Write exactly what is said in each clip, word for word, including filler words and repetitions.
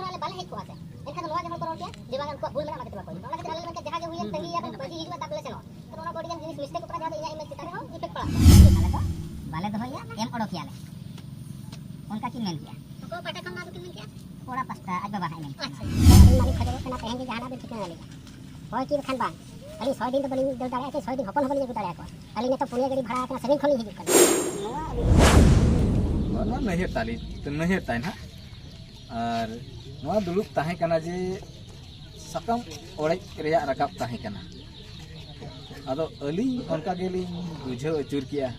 ᱟᱞᱮ ᱵᱟᱞᱮ ᱦᱮᱡ ᱠᱚᱜᱼᱟ ᱥᱮ, ᱮᱱᱠᱷᱟᱱ ᱫᱚ ᱱᱚᱣᱟ ᱜᱮ ᱦᱚᱲ ᱠᱚ ᱨᱚᱲ ᱠᱮᱭᱟ ᱡᱮ ᱵᱟᱝ ᱩᱱᱠᱩᱣᱟᱜ ᱵᱷᱩᱞ ᱢᱮᱱᱟᱜᱼᱟ, ᱚᱱᱟ ᱠᱷᱟᱹᱛᱤᱨ ᱵᱟᱠᱚ ᱦᱤᱡᱩᱜ ᱠᱟᱱᱟ᱾ ᱚᱱᱟ ᱠᱷᱟᱹᱛᱤᱨ ᱟᱞᱮ ᱞᱮ ᱢᱮᱱ ᱠᱮᱫᱟ ᱡᱟᱦᱟᱸ ᱜᱮ ᱦᱩᱭᱮᱱ ᱛᱟᱹᱜᱤᱭᱮᱭᱟ ᱵᱚᱱ, ᱢᱟᱹᱡᱷᱤ ᱦᱤᱡᱩᱜ ᱢᱟ ᱛᱟᱨᱯᱚᱨᱮ ᱞᱮ ᱥᱮᱱᱚᱜᱼᱟ᱾ ᱛᱚ ᱱᱚᱣᱟ ᱠᱚ ᱟᱹᱰᱤ ᱜᱟᱱ ᱡᱤᱱᱤᱥ mistake ᱠᱚ ᱠᱟᱱᱟ, ᱡᱟᱦᱟᱸ ᱫᱚ ᱤᱧᱟᱹᱜ image ᱪᱮᱛᱟᱱ ᱨᱮᱦᱚᱸ effect ᱯᱟᱲᱟᱜ ᱠᱟᱱᱟ᱾ ᱟᱞᱮ ᱫᱚ ᱵᱟᱞᱮ ᱫᱚᱦᱚᱭᱟ, ᱮᱢ ᱚᱰᱚᱠᱮᱭᱟᱞᱮ, ᱚᱱᱠᱟ ᱠᱤᱱ ᱢᱮᱱ ᱠᱮᱜᱼᱟ᱾ ᱚᱠᱚᱭ ᱯᱟᱦᱴᱟ ᱠᱷᱚᱱ ᱱᱚᱣᱟ ᱫᱚᱠᱤᱱ ᱢᱮᱱ ᱠᱮᱜᱼᱟ? ᱠᱚᱲᱟ ᱯᱟᱥᱴᱟ ᱟᱡ ᱵᱟᱵᱟ ᱦᱟᱸᱜ ᱮ ᱢᱮᱱ ᱠᱮᱜᱼᱟ᱾ ᱟᱪᱪᱷᱟ᱾ ᱟᱹᱞᱤᱧ ᱢᱟᱞᱤᱧ ᱠᱷᱚᱡᱚᱜ ᱠᱟᱱᱟ ᱛᱮᱦᱮᱧ ᱜᱮ ᱡᱟᱦᱟᱱᱟᱜ ᱵᱤᱱ ᱴᱷᱤᱠᱟᱹ ᱟᱹᱞᱤᱧᱟ᱾ ᱦᱳᱭ ᱠᱤ ᱵᱟᱠᱷᱟᱱ ᱵᱟᱝ, ᱟᱹᱞᱤᱧ ᱥᱚᱭ ᱫᱤᱱ ᱫᱚ ᱵᱟᱹᱞᱤᱧ ᱫᱟᱹᱲ ᱫᱟᱲᱮᱭᱟᱜᱼᱟ, ᱥᱮ ᱥᱚᱭ ᱫᱤᱱ ᱦᱚᱯᱚᱱ ᱦᱚᱸ ᱵᱟᱹᱞᱤᱧ ᱟᱹᱜᱩ ᱫᱟᱲᱮᱭᱟᱠᱚᱣᱟ᱾ ᱟᱹᱞᱤᱧ ᱱᱤᱛᱚᱜ ᱯᱩᱱᱭᱟᱹ ᱜᱟᱹᱰᱤ ᱵᱷᱟᱲᱟ ᱟᱠᱟᱱᱟ, ᱥᱟᱺᱜᱤᱧ ᱠᱷᱚᱱ ᱞᱤᱧ ᱦᱤᱡᱩᱜ ᱠᱟᱱᱟ᱾ ᱱᱚᱣᱟ ᱟᱹᱞᱤᱧ ᱱᱚᱣᱟ ᱱᱟᱹᱭᱦᱟᱹᱨ ᱛᱟᱭ, ᱱᱟᱹᱭᱦᱟᱹᱨ ᱛᱟᱭ ᱱᱟᱦᱟᱜ᱾ ᱟᱨ ᱱᱚᱣᱟ ᱫᱩᱲᱩᱵ ᱛᱟᱦᱮᱸ ᱠᱟᱱᱟ ᱡᱮ ᱥᱟᱠᱟᱢ ᱚᱲᱮᱡ ᱨᱮᱭᱟᱜ ᱨᱟᱠᱟᱵ ᱛᱟᱦᱮᱸ ᱠᱟᱱᱟ᱾ ᱟᱫᱚ ᱟᱹᱞᱤᱧ ᱚᱱᱠᱟ ᱜᱮᱞᱤᱧ ᱵᱩᱡᱷᱟᱹᱣ ᱟᱹᱪᱩᱨ ᱠᱮᱜᱼᱟ,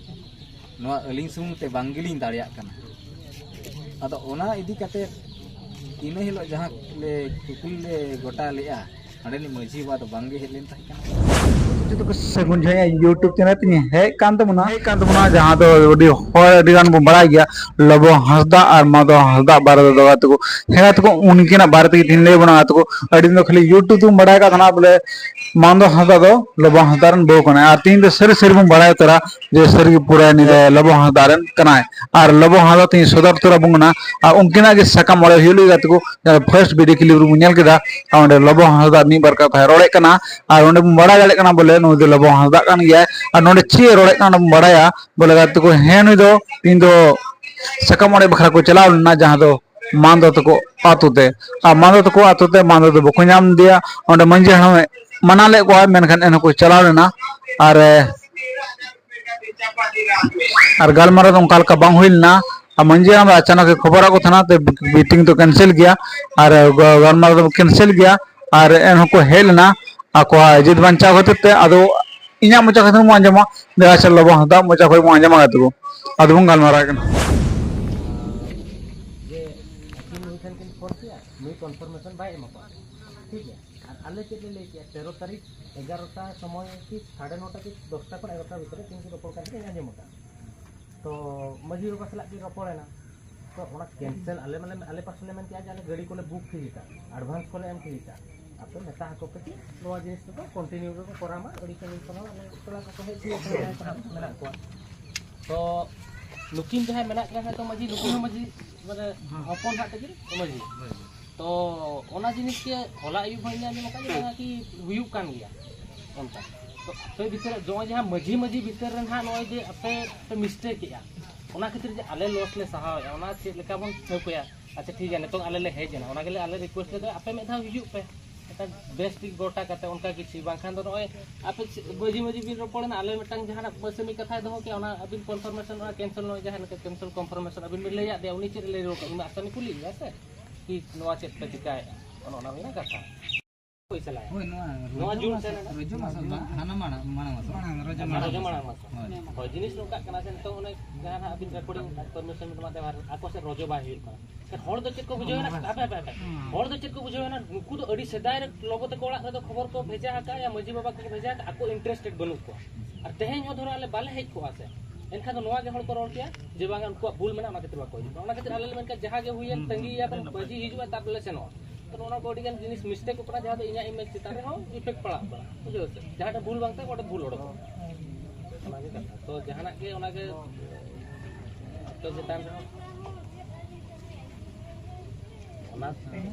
ᱱᱚᱣᱟ ᱟᱹᱞᱤᱧ ᱥᱩᱢᱩᱝ ᱛᱮ ᱵᱟᱝ ᱜᱮᱞᱤᱧ ᱫᱟᱲᱮᱭᱟᱜ ᱠᱟᱱᱟ᱾ ᱟᱫᱚ ᱚᱱᱟ ᱤᱫᱤ ᱠᱟᱛᱮ ᱤᱱᱟᱹ ᱦᱤᱞᱳᱜ ᱡᱟᱦᱟᱸ ᱞᱮ ᱠᱩᱠᱞᱤ ᱞᱮ ᱜᱚᱴᱟ ᱞᱮᱜᱼᱟ, ᱚᱸᱰᱮᱱᱤᱡ ᱢᱟᱹᱡᱷᱤ ᱵᱟᱵᱟ ᱫᱚ ᱵᱟᱝ ᱜᱮ ᱦᱮᱡ ᱞᱮᱱ ᱛᱟᱦᱮᱸ ᱠᱟᱱᱟ᱾ ᱡᱚᱛᱚ ᱠᱚ ᱥᱟᱹᱜᱩᱱ ᱡᱚᱦᱟᱨ, YouTube ᱪᱮᱱᱮᱞ ᱛᱤᱧ ᱦᱮᱡ ᱠᱟᱱ ᱛᱟᱵᱚᱱᱟ, ᱦᱮᱡ ᱠᱟᱱ ᱛᱟᱵᱚᱱᱟ, ᱡᱟᱦᱟᱸ ᱫᱚ ᱟᱹᱰᱤ ᱦᱚᱲ ᱟᱹᱰᱤ ᱜᱟᱱ ᱵᱚᱱ ᱵᱟᱲᱟᱭ ᱜᱮᱭᱟ, ᱞᱚᱵᱚ ᱦᱟᱸᱥᱫᱟ ᱟᱨ ᱢᱟᱫᱚ ᱦᱟᱸᱥᱫᱟ ᱵᱟᱨᱮ ᱛᱮᱫᱚ ᱜᱟᱛᱮ ᱠᱚ, ᱦᱮᱸ ᱜᱟᱛᱮ ᱠᱚ, ᱩᱱᱠᱤᱱᱟᱜ ᱵᱟᱨᱮ ᱛᱮᱜᱮ ᱛᱤᱦᱤᱧ ᱞᱟᱹᱭ ᱵᱚᱱᱟ ᱜᱟᱛᱮ ᱠᱚ᱾ ᱟᱹᱰᱤ ᱫᱤᱱ ᱫᱚ ᱠᱷᱟᱹᱞᱤ YouTube ᱛᱮᱵᱚᱱ ᱵᱟᱲᱟᱭ ᱠᱟᱜ ᱛᱟᱦᱮᱱᱟ ᱵᱚᱞᱮ ᱢᱟᱫᱚ ᱦᱟᱸᱥᱫᱟ ᱫᱚ ᱞᱚᱵᱚ ᱦᱟᱸᱥᱫᱟ ᱨᱮᱱ ᱵᱟᱹᱦᱩ ᱠᱟᱱᱟᱭ, ᱟᱨ ᱛᱤᱦᱤᱧ ᱫᱚ ᱥᱟᱹᱨᱤ ᱥᱟᱹᱨᱤ ᱵᱚᱱ ᱵᱟᱲᱟᱭ ᱩᱛᱟᱹᱨᱟ ᱡᱮ ᱥᱟᱹᱨᱤ ᱜᱮ ᱯᱩᱨᱟᱹ ᱱᱤᱭᱟᱹ ᱞᱚᱵᱚ ᱦᱟᱸᱥᱫᱟ ᱨᱮᱱ ᱠᱟᱱᱟᱭ᱾ ᱟᱨ ᱞᱚᱵᱚ ᱦᱟᱸᱥᱫᱟ ᱛᱤᱦᱤᱧ ᱥᱚᱫᱚᱨ ᱩᱛᱟᱹᱨ ᱟᱵᱚᱱ ᱠᱟᱱᱟ, ᱟᱨ ᱩᱱᱠᱤᱱᱟᱜ ᱜᱮ ᱥᱟᱠᱟᱢ ᱚᱲᱮᱡ ᱦᱩᱭᱩᱜ ᱞᱟᱹᱜᱤᱫ ᱜᱟᱛᱮ ᱠᱚ, first video clip ᱨᱮᱵᱚᱱ ᱧᱮᱞ ᱠᱮᱫᱟ, ᱟᱨ ᱚᱸᱰᱮ ᱞᱚᱵᱚ ᱦᱟᱸᱥᱫᱟ ᱢᱤᱫ ᱵᱟᱨ ᱠᱟᱛᱷᱟᱭ ᱨᱚᱲᱮᱫ ᱠᱟᱱᱟ, ᱟᱨ ᱚᱸᱰᱮ ᱵᱚᱱ ᱵᱟᱲᱟᱭ ᱫᱟᱲᱮᱭᱟᱜ ᱠᱟᱱᱟ ᱵᱚᱞᱮ ᱱᱩᱭ ᱫᱚ ᱞᱚᱵᱚ ᱦᱟᱸᱥᱫᱟ ᱠᱟᱱ ᱜᱮᱭᱟᱭ᱾ ᱟᱨ ᱱᱚᱰᱮ ᱪᱮᱫ ᱮ ᱨᱚᱲᱮᱫ ᱠᱟᱱᱟ ᱚᱸᱰᱮ ᱵᱚᱱ ᱵᱟᱲᱟᱭᱟ ᱵᱚᱞᱮ ᱜᱟᱛᱮ ᱠᱚ, ᱦᱮᱸ ᱱᱩᱭ ᱫᱚ ᱛᱤᱦᱤᱧ ᱫᱚ ᱥᱟᱠᱟᱢ ᱚᱲᱮᱡ ᱵᱟᱠᱷᱨᱟ ᱠᱚ ᱪᱟᱞᱟᱣ ᱞᱮᱱᱟ ᱡᱟᱦᱟᱸ ᱫᱚ ᱢᱟᱱᱫᱚ ᱛᱟᱠᱚ ᱟᱛᱳ ᱛᱮ᱾ ᱟᱨ ᱢᱟᱱᱫᱚ ᱛᱟᱠᱚ ᱟᱛᱳ ᱛᱮ ᱢᱟᱱᱫᱚ ᱫᱚ ᱵᱟᱠᱚ ᱧᱟᱢ ᱞᱮᱫᱮᱭᱟ᱾ ᱚᱸᱰᱮ ᱢᱟᱹᱡᱷᱤ ᱦᱟᱲᱟᱢᱮ ᱢᱟᱱᱟ ᱞᱮᱫ ᱠᱚᱣᱟ, ᱢᱮᱱᱠᱷᱟᱱ ᱮᱱᱦᱚᱸ ᱠᱚ ᱪᱟᱞᱟᱣ ᱞᱮᱱᱟ᱾ ᱟᱨ, ᱮ, ᱟᱨ ᱜᱟᱞᱢᱟᱨᱟᱣ ᱫᱚ ᱚᱱᱠᱟ ᱞᱮᱠᱟ ᱵᱟᱝ ᱦᱩᱭ ᱞᱮᱱᱟ᱾ ᱟᱨ ᱢᱟᱹᱡᱷᱤ ᱦᱟᱲᱟᱢ ᱫᱚ ᱟᱪᱟᱱᱚᱠ ᱮ ᱠᱷᱚᱵᱚᱨᱟᱫ ᱠᱚ ᱛᱟᱦᱮᱱᱟ, ᱛᱮ meeting ᱫᱚ cancel ᱜᱮᱭᱟ᱾ ᱟᱨ ᱜᱟᱞᱢᱟᱨᱟᱣ ᱫᱚ cancel ᱜᱮᱭᱟ᱾ ᱟᱨ ᱮᱱᱦᱚᱸ ᱠᱚ ᱦᱮᱡ ᱞᱮᱱᱟ ᱟᱠᱚᱣᱟᱜ ᱡᱟᱹᱛ ᱵᱟᱧᱪᱟᱣ ᱠᱷᱟᱹᱛᱤᱨ ᱛᱮ᱾ ᱟᱫᱚ ᱤᱧᱟᱹᱜ ᱢᱚᱪᱟ ᱠᱷᱚᱱ ᱵᱚᱱ ᱟᱸᱡᱚᱢᱟ, ᱫᱮᱞᱟ ᱥᱮ ᱞᱚᱵᱚ ᱦᱟᱸᱥᱫᱟ ᱢᱚᱪᱟ ᱠᱷᱚᱱ ᱵᱚᱱ ᱟᱸᱡᱚᱢᱟ ᱜᱟᱛᱮ ᱠᱚ᱾ ᱟᱫᱚ ᱵᱚᱱ ᱜᱟᱞᱢᱟᱨᱟᱣ ᱠᱟᱱᱟ᱾ ᱡᱮ ᱟᱹᱠᱤᱱ ᱱᱩᱭ ᱴᱷᱮᱱ ᱠᱤᱱ ᱯᱷᱳᱱ ᱠᱮᱜᱼᱟ, ᱱᱩᱭ confirmation ᱵᱟᱭ ᱮᱢᱟ ᱠᱚᱣᱟ, ᱴᱷᱤᱠ ᱜᱮᱭᱟ᱾ ᱟᱨ ᱟᱞᱮ ᱪᱮᱫ ᱞᱮ ᱞᱟᱹᱭ ᱠᱮᱜᱼᱟ, ᱛᱮᱨᱚ ᱛᱟᱹᱨᱤᱠᱷ ᱮᱜᱟᱨᱚᱴᱟ ᱥᱚᱢᱚᱭ ᱠᱤ ᱥᱟᱲᱮ ᱱᱚᱴᱟ ᱠᱤ ᱫᱚᱥᱴᱟ ᱠᱷᱚᱱ ᱮᱜᱟᱨᱚᱴᱟ ᱵᱷᱤᱛᱨᱤ ᱠᱤᱱ ᱨᱚᱯᱚᱲ ᱠᱟᱱ ᱛᱟᱦᱮᱸᱫ ᱤᱧ ᱟᱸᱡᱚᱢ ᱟᱠᱟᱫᱼᱟ᱾ ᱛᱚ ᱢᱟᱹᱡᱷᱤ ᱵᱟᱵᱟ ᱥᱟᱞᱟᱜ ᱠᱤᱱ ᱨᱚᱯᱚᱲᱮᱱᱟ, ᱛᱚ ᱚᱱᱟ cancel ᱟᱞᱮ ᱢᱟᱞᱮ, ᱟᱞᱮ ᱯᱟᱥᱮ ᱞᱮ ᱢᱮᱱ ᱠᱮᱜᱼᱟ ᱡᱮ ᱟᱞᱮ ᱜᱟᱹᱰᱤ ᱠᱚᱞᱮ book ᱴᱷᱤᱠ ᱟᱠᱟᱫᱼᱟ, advance ᱠᱚᱞᱮ ᱮᱢ ᱴᱷᱤᱠ ᱟᱠᱟᱫᱼᱟ, ᱟᱯᱮ ᱢᱮᱛᱟ ᱟᱠᱚ ᱯᱮ ᱠᱤ ᱱᱚᱣᱟ ᱡᱤᱱᱤᱥ ᱫᱚ continue ᱜᱮᱠᱚ ᱠᱚᱨᱟᱣ ᱢᱟ, ᱟᱹᱰᱤ ᱥᱟᱺᱜᱤᱧ ᱠᱷᱚᱱ ᱦᱚᱸ ᱟᱞᱮ ᱴᱚᱞᱟ ᱠᱚᱠᱚ ᱦᱮᱡ ᱦᱚᱪᱚ ᱟᱠᱟᱱᱟ, ᱡᱟᱦᱟᱸᱭ ᱠᱚ ᱦᱟᱸᱜ ᱢᱮᱱᱟᱜ ᱠᱚᱣᱟ᱾ ᱛᱚ ᱱᱩᱠᱤᱱ ᱡᱟᱦᱟᱸᱭ ᱢᱮᱱᱟᱜ ᱠᱤᱱᱟ ᱦᱚᱭᱛᱳ ᱢᱟᱹᱡᱷᱤ, ᱱᱩᱠᱤᱱ ᱦᱚᱸ ᱢᱟᱹᱡᱷᱤ, ᱢᱟᱱᱮ ᱦᱚᱯᱚᱱ ᱦᱟᱸᱜ ᱛᱟᱹᱠᱤᱱ ᱢᱟᱹᱡᱷᱤ᱾ ᱛᱚ ᱚᱱᱟ ᱡᱤᱱᱤᱥ ᱜᱮ ᱦᱚᱞᱟ ᱟᱹᱭᱩᱵ ᱦᱚᱸ ᱤᱧ ᱟᱸᱡᱚᱢ ᱟᱠᱟᱫ ᱡᱮ ᱵᱟᱝᱟ ᱠᱤ ᱦᱩᱭᱩᱜ ᱠᱟᱱ ᱜᱮᱭᱟ᱾ ᱚᱱᱠᱟ ᱛᱚ ᱟᱯᱮ ᱵᱷᱤᱛᱟᱹᱨ ᱨᱮ ᱱᱚᱜᱼᱚᱭ ᱡᱟᱦᱟᱸ ᱢᱟᱹᱡᱷᱤ ᱢᱟᱹᱡᱷᱤ ᱵᱷᱤᱛᱟᱹᱨ ᱨᱮ ᱱᱟᱦᱟᱜ ᱱᱚᱜᱼᱚᱭ ᱡᱮ ᱟᱯᱮ ᱯᱮ ᱢᱤᱥᱴᱮᱠ ᱮᱜᱼᱟ, ᱚᱱᱟ ᱠᱷᱟᱹᱛᱤᱨ ᱡᱮ ᱟᱞᱮ ᱞᱚᱥ ᱞᱮ ᱥᱟᱦᱟᱣᱮᱜᱼᱟ, ᱚᱱᱟ ᱪᱮᱫ ᱞᱮᱠᱟ ᱵᱚᱱ ᱴᱷᱟᱹᱣᱠᱟᱹᱭᱟ? ᱟᱪᱪᱷᱟ ᱴᱷᱤᱠ ᱜᱮᱭᱟ, ᱱᱤᱛᱚᱝ ᱟᱞᱮ ᱞᱮ ᱦᱮᱡ ᱮᱱᱟ, ᱚᱱᱟ ᱜᱮᱞᱮ ᱟᱞᱮ ᱨᱤᱠᱩᱭᱮᱥᱴ ᱞᱮᱫᱟ, ᱟᱯᱮ ᱢᱤᱫ ᱫᱷᱟᱣ ᱦᱤᱡᱩᱜ ᱯᱮ, ᱢᱤᱫᱴᱟᱝ ᱵᱮᱥ ᱴᱷᱤᱠ ᱜᱚᱴᱟ ᱠᱟᱛᱮ ᱚᱱᱠᱟ ᱠᱤᱪᱷᱩ, ᱵᱟᱝᱠᱷᱟᱱ ᱫᱚ ᱱᱚᱜᱼᱚᱭ ᱟᱯᱮ ᱪᱮ-, ᱢᱟᱹᱡᱷᱤ ᱢᱟᱹᱡᱷᱤ ᱵᱤᱱ ᱨᱚᱯᱚᱲᱮᱱᱟ, ᱟᱞᱮ ᱢᱤᱫᱴᱟᱝ ᱡᱟᱦᱟᱱᱟᱜ ᱯᱟᱹᱥᱟᱹᱢᱤ ᱠᱟᱛᱷᱟᱭ ᱫᱚᱦᱚ ᱠᱮᱜᱼᱟ, ᱚᱱᱟ ᱟᱹᱵᱤᱱ ᱠᱚᱱᱯᱷᱟᱨᱢᱮᱥᱚᱱ, ᱚᱱᱟ ᱠᱮᱱᱥᱮᱞ, ᱱᱚᱜᱼᱚᱭ ᱡᱟᱦᱟᱸ ᱞᱮᱠᱟ ᱠᱮᱱᱥᱮᱞ ᱠᱚᱱᱯᱷᱟᱨᱢᱮᱥᱚᱱ ᱟᱹᱵᱤᱱ ᱵᱤᱱ ᱞᱟᱹᱭᱟᱫ ᱞᱮᱭᱟ, ᱩᱱᱤ ᱪᱮᱫ ᱮ ᱞᱟᱹᱭ ᱨᱩᱣᱟᱹᱲ ᱠᱟᱜᱼᱟ? ᱩᱱᱤ ᱢᱟ ᱟᱥᱟᱢᱤ ᱠᱩᱞᱤᱭᱮᱫ ᱢᱮᱭᱟ ᱥᱮ ᱠᱤ ᱱᱚᱣᱟ ᱪᱮᱫ ᱯᱮ ᱪᱤᱠᱟᱭᱮᱫᱼᱟ? ᱚᱱᱮ ᱚᱱᱟ ᱦᱩᱭᱱᱟ ᱠᱟᱛᱷᱟ᱾ ᱯᱚᱭᱥᱟ ᱞᱟᱭᱟ᱾ ᱦᱳᱭ, ᱱᱚᱣᱟ ᱱᱚᱣᱟ ᱨᱚᱡᱚ ᱡᱩᱱ ᱢᱟᱥ, ᱥᱮᱱ ᱨᱮᱱᱟᱜ ᱨᱚᱡᱚ ᱢᱟᱥ ᱫᱚ ᱵᱟᱝ, ᱦᱟᱱᱟ ᱢᱟᱲᱟᱝ, ᱢᱟᱲᱟᱝ ᱢᱟᱥ᱾ ᱢᱟᱲᱟᱝ, ᱨᱚᱡᱚ ᱢᱟᱲᱟᱝ ᱨᱚᱡᱚ ᱢᱟᱥ᱾ ᱢᱟᱲᱟᱝ ᱢᱟᱥ᱾ ᱦᱳᱭ᱾ ᱦᱳᱭ, ᱡᱤᱱᱤᱥ ᱱᱚᱝᱠᱟᱜ ᱠᱟᱱᱟ ᱥᱮ, ᱱᱤᱛᱚᱝ ᱚᱱᱮ ᱡᱟᱦᱟᱸ ᱱᱟᱦᱟᱜ ᱟᱹᱵᱤᱱ ᱨᱮᱠᱚᱨᱰᱤᱝ ᱯᱟᱨᱢᱤᱥᱚᱱ ᱵᱤᱱ ᱮᱢᱟᱫᱮᱭᱟ, ᱟᱨ ᱟᱠᱚ ᱥᱮᱫ ᱨᱚᱡᱚ ᱵᱟᱭ ᱦᱩᱭᱩᱜ ᱠᱟᱱᱟ᱾ ᱥᱮ ᱦᱚᱲ ᱫᱚ ᱪᱮᱫ ᱠᱚ ᱵᱩᱡᱷᱟᱹᱣ ᱮᱱᱟ? ᱦᱟᱯᱮ, ᱦᱟᱯᱮ, ᱦᱟᱯᱮ᱾ ᱦᱩᱸ᱾ ᱦᱚᱲ ᱫᱚ ᱪᱮᱫ ᱠᱚ ᱵᱩᱡᱷᱟᱹᱣ ᱮᱱᱟ? ᱱᱩᱠᱩ ᱫᱚ ᱟᱹᱰᱤ ᱥᱮᱫᱟᱭ ᱨᱮ ᱞᱚᱵᱚ ᱛᱟᱠᱚ ᱚᱲᱟᱜ ᱨᱮᱫᱚ ᱠᱷᱚᱵᱚᱨ ᱠᱚ ᱵᱷᱮᱡᱟ ᱟᱠᱟᱫᱼᱟ, ᱢᱟᱹᱡᱷᱤ ᱵᱟᱵᱟ ᱠᱚ ᱵᱷᱮᱡᱟ ᱟᱠᱟᱫᱼᱟ, ᱟᱠᱚ ᱤᱱᱴᱟᱨᱮᱥᱴᱮᱰ ᱵᱟᱹᱱᱩᱜ ᱠᱚᱣᱟ᱾ ᱟᱨ ᱛᱮᱦᱮᱧ ᱦᱚᱸ ᱫᱷᱚᱨᱚ ᱟᱞᱮ ᱵᱟᱞᱮ ᱦᱮᱡ ᱠᱚᱜᱼᱟ ᱥᱮ, ᱮᱱᱠᱷᱟᱱ ᱫᱚ ᱱᱚᱣᱟ ᱜᱮ ᱦᱚᱲ ᱠᱚ ᱨᱚᱲ ᱠᱮᱭᱟ ᱡᱮ ᱵᱟᱝᱟ ᱩᱱᱠᱩᱣᱟᱜ ᱵᱷᱩᱞ ᱢᱮᱱᱟᱜᱼᱟ, ᱚᱱᱟ ᱠᱷᱟᱹᱛᱤᱨ ᱵᱟᱠᱚ ᱦᱤᱡᱩᱜ ᱠᱟᱱᱟ᱾ ᱚᱱᱟ ᱠᱷᱟᱹᱛᱤᱨ ᱟᱞᱮ ᱞᱮ ᱢᱮᱱ ᱠᱮᱫᱟ ᱡᱟᱦᱟᱸ ᱜᱮ ᱦᱩᱭᱮᱱ, ᱛᱟᱺᱜᱤᱭᱮᱭᱟ ᱵᱚᱱ, ᱢᱟᱹᱡᱷᱤ ᱦᱤᱡᱩᱜᱼᱟ, ᱛᱟᱨᱯᱚᱨᱮ ᱞᱮ ᱥᱮᱱᱚᱜᱼᱟ᱾ ᱛᱚ ᱱᱚᱣᱟ ᱠᱚ ᱟᱹᱰᱤ ᱜᱟᱱ ᱡᱤᱱᱤᱥ ᱢᱤᱥᱴᱮᱠᱚᱜ ᱠᱟᱱᱟ, ᱡᱟᱦᱟᱸ ᱫᱚ ᱤᱧᱟᱹᱜ ᱤᱢᱮᱡᱽ ᱪᱮᱛᱟᱱ ᱨᱮᱦᱚᱸ ᱤᱯᱷᱮᱠᱴ ᱯᱟᱲᱟᱜ ᱠᱟᱱᱟ, ᱵᱩᱡᱷᱟᱹᱣ ᱥᱮ? ᱡᱟᱦᱟᱸᱴᱟᱜ ᱵᱷᱩᱞ ᱵᱟᱝ ᱛᱟᱦᱮᱸ, ᱚᱸᱰᱮ ᱵᱷᱩᱞ ᱚᱰᱚᱠᱚᱜ ᱠᱟᱱᱟ᱾ ᱚᱱᱟᱜᱮ ᱠᱟᱛᱷᱟ᱾ ᱛᱚ ᱡᱟᱦᱟᱱᱟᱜ ᱜᱮ ᱚᱱᱟᱜᱮ ᱟᱯᱮ ᱪᱮᱛᱟᱱ ᱨᱮᱦᱚᱸ ᱚᱱᱟ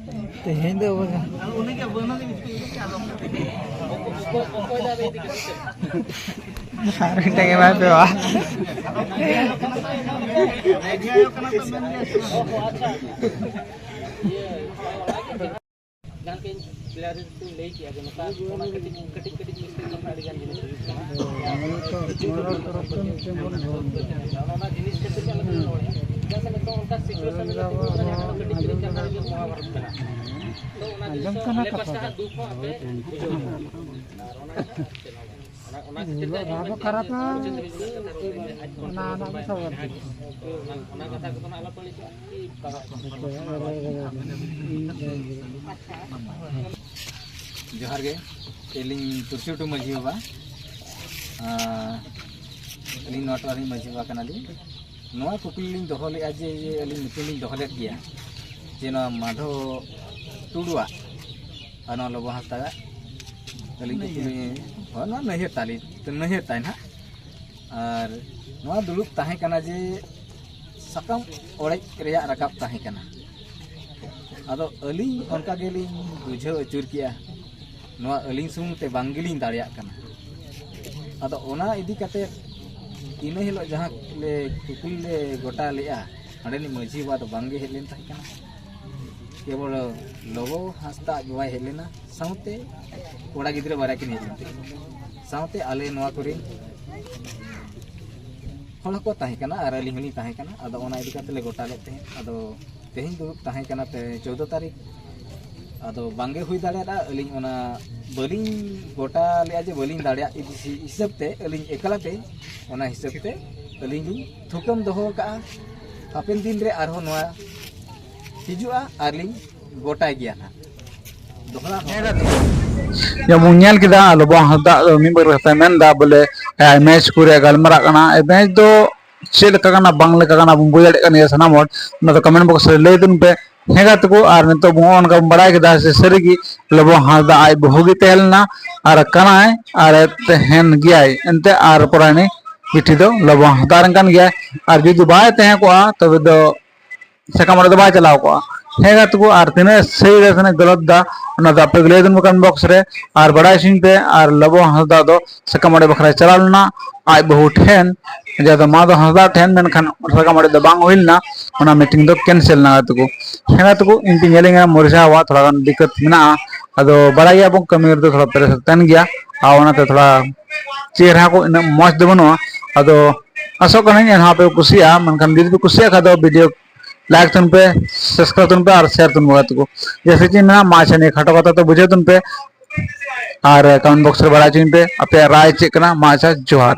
ᱛᱮᱦᱮᱧ ᱫᱚ ᱵᱟᱝᱟ᱾ ᱚᱠᱚᱭ, ᱚᱠᱚᱭ ᱫᱟᱨᱮ ᱤᱫᱤ ᱠᱟᱛᱮ? ᱟᱨ ᱢᱤᱫᱴᱟᱝ ᱮᱢᱟᱭ ᱯᱮ ᱵᱟ᱾ ᱚ, ᱟᱪᱪᱷᱟ᱾ ᱤᱭᱟᱹ, ᱡᱟᱦᱟᱸ ᱞᱮᱠᱟᱧ ᱠᱞᱤᱭᱟᱨᱤ ᱞᱟᱹᱭ ᱠᱮᱜᱼᱟ ᱡᱮ ᱱᱚᱝᱠᱟ ᱚᱱᱟ ᱠᱟᱹᱴᱤᱡ, ᱠᱟᱹᱴᱤᱡ, ᱠᱟᱹᱴᱤᱡ ᱢᱤᱥᱴᱮᱠ ᱠᱷᱚᱱ ᱟᱹᱰᱤ ᱜᱟᱱ ᱡᱤᱱᱤᱥ ᱦᱩᱭᱩᱜ ᱠᱟᱱᱟ᱾ ᱟᱫᱚ ᱚᱱᱟ ᱛᱚᱨᱚᱯ ᱠᱷᱚᱱ ᱢᱤᱫᱴᱮᱱ ᱵᱚᱱ ᱫᱚᱦᱚ ᱠᱮᱫᱟ᱾ ᱚᱱᱟ ᱡᱤᱱᱤᱥ ᱠᱷᱟᱹᱛᱤᱨ ᱜᱮ ᱟᱞᱮ ᱫᱚᱞᱮ ᱨᱚᱲᱮᱫᱼᱟ᱾ ᱪᱮᱫᱟᱜ ᱥᱮ ᱱᱤᱛᱚᱜ ᱚᱱᱠᱟ ᱥᱤᱪᱩᱭᱮᱥᱚᱱ ᱨᱮ ᱛᱤᱸᱜᱩ ᱟᱠᱟᱱᱟ, ᱡᱟᱦᱟᱸ ᱫᱚ ᱠᱟᱹᱴᱤᱡ ᱠᱟᱹᱴᱤᱡ ᱠᱟᱛᱷᱟ ᱨᱮᱜᱮ ᱢᱚᱦᱟᱵᱷᱟᱨᱚᱛ ᱢᱮᱱᱟᱜᱼᱟ᱾ ᱛᱚ ᱚᱱᱟ ᱡᱤᱱᱤᱥ ᱟᱸᱡᱚᱢ ᱫᱚ ᱠᱟᱱᱟ ᱟᱞᱮ ᱠᱟᱛᱷᱟ ᱯᱟᱥᱴᱟ ᱫᱚ᱾ ᱦᱟᱸᱜ ᱫᱩᱠ ᱦᱚᱸ ᱟᱯᱮ ᱵᱩᱡᱷᱟᱹᱣ ᱧᱟᱢᱟ᱾ ᱟᱨ ᱚᱱᱟ ᱜᱮ ᱦᱟᱸᱜ ᱪᱮᱫ ᱦᱚᱸ ᱵᱟᱝ᱾ ᱚᱱᱟ, ᱚᱱᱟ ᱠᱷᱟᱹᱛᱤᱨ ᱛᱮ ᱨᱟᱜ ᱫᱚ ᱠᱷᱟᱨᱟᱯ ᱱᱟ, ᱚᱱᱟ, ᱚᱱᱟ ᱠᱟᱛᱷᱟ ᱠᱚᱫᱚ ᱦᱟᱸᱜ ᱟᱞᱚ ᱯᱮ ᱞᱟᱹᱭ ᱠᱚᱣᱟ᱾ ᱡᱚᱦᱟᱨ ᱜᱮ, ᱟᱹᱞᱤᱧ ᱛᱩᱨᱥᱤ ᱴᱩᱰᱩ ᱢᱟᱹᱡᱷᱤ ᱵᱟᱵᱟ, ᱟᱨ ᱟᱹᱞᱤᱧ ᱱᱚᱣᱟ ᱴᱚᱞᱟ ᱨᱤᱱ ᱢᱟᱹᱡᱷᱤ ᱵᱟᱵᱟ ᱠᱟᱱᱟᱞᱤᱧ᱾ ᱱᱚᱣᱟ ᱠᱩᱠᱞᱤ ᱞᱤᱧ ᱫᱚᱦᱚ ᱞᱮᱫᱼᱟ ᱡᱮ, ᱡᱮ ᱟᱹᱞᱤᱧ ᱧᱩᱛᱩᱢ ᱞᱤᱧ ᱫᱚᱦᱚ ᱞᱮᱫ ᱜᱮᱭᱟ ᱡᱮ ᱱᱚᱣᱟ ᱢᱟᱫᱷᱚ ᱴᱩᱰᱩᱣᱟᱜ ᱟᱨ ᱱᱚᱣᱟ ᱞᱚᱵᱚ ᱦᱟᱸᱥᱫᱟᱜ ᱟᱹᱞᱤᱧ ᱠᱩᱠᱞᱤ, ᱦᱳᱭ, ᱱᱚᱣᱟ ᱱᱟᱹᱭᱦᱟᱹᱨ ᱛᱟᱞᱤ, ᱱᱟᱹᱭᱦᱟᱹᱨ ᱛᱟᱭ ᱱᱟᱦᱟᱜ᱾ ᱟᱨ ᱱᱚᱣᱟ ᱫᱩᱲᱩᱵ ᱛᱟᱦᱮᱸ ᱠᱟᱱᱟ ᱡᱮ ᱥᱟᱠᱟᱢ ᱚᱲᱮᱡ ᱨᱮᱭᱟᱜ ᱨᱟᱠᱟᱵ ᱛᱟᱦᱮᱸ ᱠᱟᱱᱟ᱾ ᱟᱫᱚ ᱟᱹᱞᱤᱧ ᱚᱱᱠᱟ ᱜᱮᱞᱤᱧ ᱵᱩᱡᱷᱟᱹᱣ ᱟᱹᱪᱩᱨ ᱠᱮᱜᱼᱟ, ᱱᱚᱣᱟ ᱟᱹᱞᱤᱧ ᱥᱩᱢᱩᱝ ᱛᱮ ᱵᱟᱝ ᱜᱮᱞᱤᱧ ᱫᱟᱲᱮᱭᱟᱜ ᱠᱟᱱᱟ᱾ ᱟᱫᱚ ᱚᱱᱟ ᱤᱫᱤ ᱠᱟᱛᱮ ᱤᱱᱟᱹ ᱦᱤᱞᱳᱜ ᱡᱟᱦᱟᱸ ᱞᱮ ᱠᱩᱠᱞᱤ ᱞᱮ ᱜᱚᱴᱟ ᱞᱮᱜᱼᱟ, ᱚᱸᱰᱮᱱᱤᱡ ᱢᱟᱹᱡᱷᱤ ᱵᱟᱵᱟ ᱫᱚ ᱵᱟᱝ ᱜᱮ ᱦᱮᱡ ᱞᱮᱱ ᱛᱟᱦᱮᱸ ᱠᱟᱱᱟ᱾ ᱠᱮᱵᱚᱞ ᱞᱚᱵᱚ ᱦᱟᱸᱥᱫᱟ ᱟᱡ ᱵᱟᱵᱟᱭ ᱦᱮᱡ ᱞᱮᱱᱟ, ᱥᱟᱶᱛᱮ ᱠᱚᱲᱟ ᱜᱤᱫᱽᱨᱟᱹ ᱵᱟᱨᱭᱟ ᱠᱤᱱ ᱦᱮᱡ ᱞᱮᱱ ᱛᱟᱦᱮᱸ, ᱥᱟᱶᱛᱮ ᱟᱞᱮ ᱱᱚᱣᱟ ᱠᱚᱨᱮᱱ ᱦᱚᱲ ᱦᱚᱸᱠᱚ ᱛᱟᱦᱮᱸ ᱠᱟᱱᱟ ᱟᱨ ᱟᱹᱞᱤᱧ ᱦᱚᱸᱞᱤᱧ ᱛᱟᱦᱮᱸ ᱠᱟᱱᱟ᱾ ᱟᱫᱚ ᱚᱱᱟ ᱤᱫᱤ ᱠᱟᱛᱮ ᱞᱮ ᱜᱚᱴᱟ ᱞᱮᱫ ᱛᱟᱦᱮᱸᱫ᱾ ᱟᱫᱚ ᱛᱮᱦᱮᱧ ᱫᱩᱲᱩᱵ ᱛᱟᱦᱮᱸ ᱠᱟᱱᱟ ᱛᱮ ᱪᱳᱫᱽᱫᱚ ᱛᱟᱹᱨᱤᱠᱷ, ᱟᱫᱚ ᱵᱟᱝᱜᱮ ᱦᱩᱭ ᱫᱟᱲᱮᱭᱟᱫᱼᱟ᱾ ᱟᱹᱞᱤᱧ ᱚᱱᱟ ᱵᱟᱹᱞᱤᱧ ᱜᱚᱴᱟ ᱞᱮᱫᱼᱟ ᱡᱮ ᱵᱟᱹᱞᱤᱧ ᱫᱟᱲᱮᱭᱟᱜ ᱤᱫᱤ ᱦᱤᱥᱟᱹᱵ ᱛᱮ ᱟᱹᱞᱤᱧ ᱮᱠᱞᱟ ᱛᱮ, ᱚᱱᱟ ᱦᱤᱥᱟᱹᱵ ᱛᱮ ᱟᱹᱞᱤᱧ ᱞᱤᱧ ᱛᱷᱩᱠᱟᱹᱢ ᱫᱚᱦᱚ ᱟᱠᱟᱫᱼᱟ᱾ ᱦᱟᱯᱮᱱ ᱫᱤᱱ ᱨᱮ ᱟᱨᱦᱚᱸ ᱱᱚᱣᱟ ᱦᱤᱡᱩᱜᱼᱟ ᱟᱨ ᱞᱤᱧ ᱜᱚᱴᱟᱭ ᱜᱮᱭᱟ ᱱᱟᱦᱟᱜ᱾ ᱫᱚᱦᱲᱟ ᱦᱚᱸ ᱡᱮᱢᱚᱱ ᱧᱮᱞ ᱠᱮᱫᱟ, ᱞᱚᱵᱚ ᱦᱟᱸᱥᱫᱟ ᱫᱚ ᱢᱤᱫ ᱵᱟᱨ ᱠᱟᱛᱷᱟᱭ ᱢᱮᱱ ᱮᱫᱟ, ᱵᱚᱞᱮ, ᱮ, ᱢᱮᱪ ᱠᱚᱨᱮ ᱜᱟᱞᱢᱟᱨᱟᱜ ᱠᱟᱱᱟ᱾ ᱮ, ᱢᱮᱪ ᱫᱚ ᱪᱮᱫ ᱞᱮᱠᱟ ᱠᱟᱱᱟ, ᱵᱟᱝ ᱞᱮᱠᱟ ᱠᱟᱱᱟ, ᱵᱚᱱ ᱵᱩᱡᱽ ᱫᱟᱲᱮᱭᱟᱜ ᱠᱟᱱ ᱜᱮᱭᱟ ᱥᱟᱱᱟᱢ ᱦᱚᱲ᱾ ᱚᱱᱟ ᱫᱚ ᱠᱚᱢᱮᱱᱴ ᱵᱚᱠᱥ ᱨᱮ ᱞᱟᱹᱭ ᱛᱟᱵᱚᱱ ᱯᱮ᱾ ᱦᱮᱸ ᱜᱟᱛᱮ ᱠᱚ, ᱟᱨ ᱱᱤᱛᱚᱜ ᱱᱚᱜᱼᱚ ᱱᱚᱝᱠᱟ ᱵᱚᱱ ᱵᱟᱲᱟᱭ ᱠᱮᱫᱟ ᱡᱮ ᱥᱟᱹᱨᱤᱜᱮ ᱞᱚᱵᱚ ᱦᱟᱸᱥᱫᱟ ᱟᱡ ᱵᱟᱹᱦᱩ ᱜᱮ ᱛᱟᱦᱮᱸ ᱞᱮᱱᱟ ᱟᱨ ᱠᱟᱱᱟᱭ ᱟᱨ ᱛᱟᱦᱮᱱ ᱜᱮᱭᱟᱭ ᱮᱱᱛᱮ, ᱟᱨ ᱯᱚᱨᱟᱭᱱᱤ ᱵᱤᱴᱤ ᱫᱚ ᱞᱚᱵᱚ ᱦᱟᱸᱥᱫᱟ ᱨᱮᱱ ᱠᱟᱱ ᱜᱮᱭᱟᱭ᱾ ᱟᱨ ᱡᱩᱫᱤ ᱵᱟᱭ ᱛᱟᱦᱮᱸ ᱠᱚᱜᱼᱟ, ᱛᱚᱵᱮ ᱫᱚ ᱥᱟᱠᱟᱢ ᱚᱲᱮᱡ ᱫᱚ ᱵᱟᱭ ᱪᱟᱞᱟᱣ ᱠᱚᱜᱼᱟ᱾ ᱦᱮᱸ ᱜᱟᱛᱮ ᱠᱚ, ᱟᱨ ᱛᱤᱱᱟᱹᱜ ᱥᱟᱹᱨᱤ ᱨᱮ ᱛᱤᱱᱟᱹᱜ ᱜᱟᱞᱟᱛ ᱫᱟ, ᱚᱱᱟ ᱫᱚ ᱟᱯᱮ ᱜᱮ ᱞᱟᱹᱭ ᱫᱚ ᱠᱚᱢᱮᱱᱴ ᱵᱚᱠᱥ ᱨᱮ, ᱟᱨ ᱵᱟᱲᱟᱭ ᱦᱚᱪᱚᱧ ᱯᱮ᱾ ᱟᱨ ᱞᱚᱵᱚ ᱦᱟᱸᱥᱫᱟ ᱫᱚ ᱥᱟᱠᱟᱢ ᱚᱲᱮᱡ ᱵᱟᱠᱷᱨᱟ ᱪᱟᱞᱟᱣ ᱞᱮᱱᱟ ᱟᱡ ᱵᱟᱹᱦᱩ ᱴᱷᱮᱱ, ᱡᱟᱦᱟᱸ ᱫᱚ ᱢᱟᱫᱷᱚ ᱦᱟᱸᱥᱫᱟ ᱴᱷᱮᱱ, ᱢᱮᱱᱠᱷᱟᱱ ᱥᱟᱠᱟᱢ ᱚᱲᱮᱡ ᱫᱚ ᱵᱟᱝ ᱦᱩᱭ ᱞᱮᱱᱟ, ᱚᱱᱟ ᱢᱤᱴᱤᱝ ᱫᱚ ᱠᱮᱱᱥᱮᱞ ᱮᱱᱟ ᱜᱟᱛᱮ ᱠᱚ᱾ ᱦᱮᱸ ᱜᱟᱛᱮ ᱠᱚ, ᱤᱧ ᱛᱤᱧ ᱧᱮᱞᱮᱧᱟ ᱢᱚᱨᱤᱥᱟᱣᱟᱜ ᱛᱷᱚᱲᱟ ᱜᱟᱱ ᱫᱤᱠᱠᱟᱛ ᱢᱮᱱᱟᱜᱼᱟ, ᱟᱫᱚ ᱵᱟᱲᱟᱭ ᱜᱮᱭᱟ ᱵᱚᱱ ᱠᱟᱹᱢᱤ ᱨᱮᱫᱚ ᱛᱷᱚᱲᱟ ᱯᱮᱨᱮᱥᱟᱱ ᱛᱟᱦᱮᱱ ᱜᱮᱭᱟ, ᱟᱨ ᱚᱱᱟᱛᱮ ᱛᱷᱚᱲᱟ ᱪᱮᱦᱨᱟ ᱠᱚ ᱤᱱᱟᱹᱜ ᱢᱚᱡᱽ ᱫᱚ ᱵᱟᱹᱱᱩᱜᱼᱟ᱾ ᱟᱫᱚ ᱟᱥᱚᱜ ᱠᱟᱹᱱᱟᱹᱧ ᱮᱱᱦᱚᱸ ᱟᱯᱮ ᱠᱚ ᱠᱩᱥᱤᱭᱟᱜᱼᱟ, ᱢᱮᱱᱠᱷᱟᱱ ᱡᱩᱫᱤ ᱯᱮ ᱠᱩᱥᱤᱭᱟᱜ ᱠᱷᱟᱡ ᱫᱚ ᱵᱷᱤᱰᱤᱭᱳ ᱞᱟᱭᱤᱠ ᱛᱟᱵᱚᱱ ᱯᱮ, ᱥᱟᱵᱥᱠᱨᱟᱭᱤᱵ ᱛᱟᱵᱚᱱ ᱯᱮ ᱟᱨ ᱥᱮᱭᱟᱨ ᱛᱟᱵᱚᱱ ᱯᱮ ᱜᱟᱛᱮ ᱠᱚ᱾ ᱡᱮᱭᱥᱮ ᱪᱮᱫ ᱢᱮᱱᱟᱜᱼᱟ, ᱢᱟ ᱟᱪᱪᱷᱟ, ᱱᱤᱭᱟᱹ ᱠᱷᱟᱴᱚ ᱠᱟᱛᱷᱟ ᱛᱮ ᱵᱩᱡᱷᱟᱹᱣ ᱛᱟᱵᱚᱱ ᱯᱮ ᱟᱨ ᱠᱚᱢᱮᱱᱴ ᱵᱚᱠᱥ ᱨᱮ ᱵᱟᱲᱟᱭ ᱦᱚᱪᱚᱧ ᱯᱮ ᱟᱯᱮᱭᱟᱜ ᱨᱟᱭ ᱪᱮᱫ ᱠᱟᱱᱟ᱾ ᱢᱟ ᱟᱪᱪᱷᱟ, ᱡᱚᱦᱟᱨ᱾